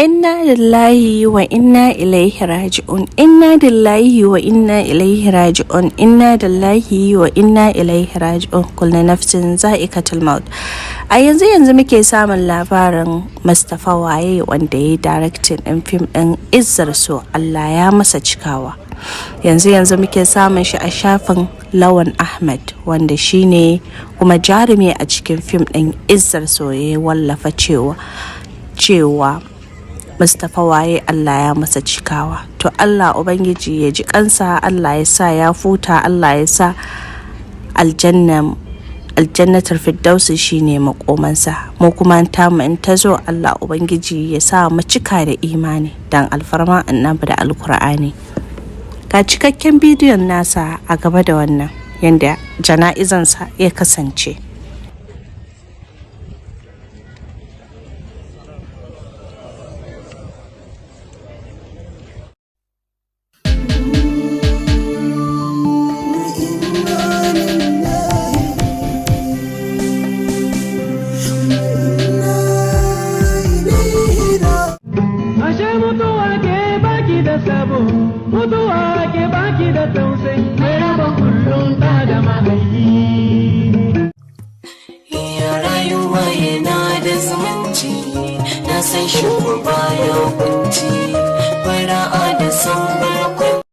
Inna lillahi wa inna ilaihi raji'un. Inna lillahi wa inna ilaihi raji'un. Inna lillahi wa inna ilaihi raji'un. Kullu nafsin za'iqatul maut. A yanzu yanzu muke samun labarin Mustapha Waye, wanda ya yi directing ɗin fim ɗin Izzar So, Allah ya masa cikawa. Yanzu yanzu muke samun shi a shafin Lawan Ahmed, wanda shine kuma jarumi a cikin fim ɗin Izzar So, ya wallafa cewa Mustapha Waye Allah ya masa cikawa. To, Allah Ubangiji ya ji kansa, Allah ya sa ya futa, Allah ya sa aljanna, aljannatar firdausi shine makomansa. Mu kuma tamu in ta zo, Allah Ubangiji ya sa mu cika da imani dan alfarma Annabi da Alkur'ani. Ga cikakken bidiyon nasa a gaba da wannan, yanda jana'izansa ya kasance. Ashe mutuwa ke baki da sabo, mutuwa ke baki da tausayi, mai raba kullum ta da mahaifi. Ya rayuwa yana da zumunci, na san shi baya kunci, fara'a da son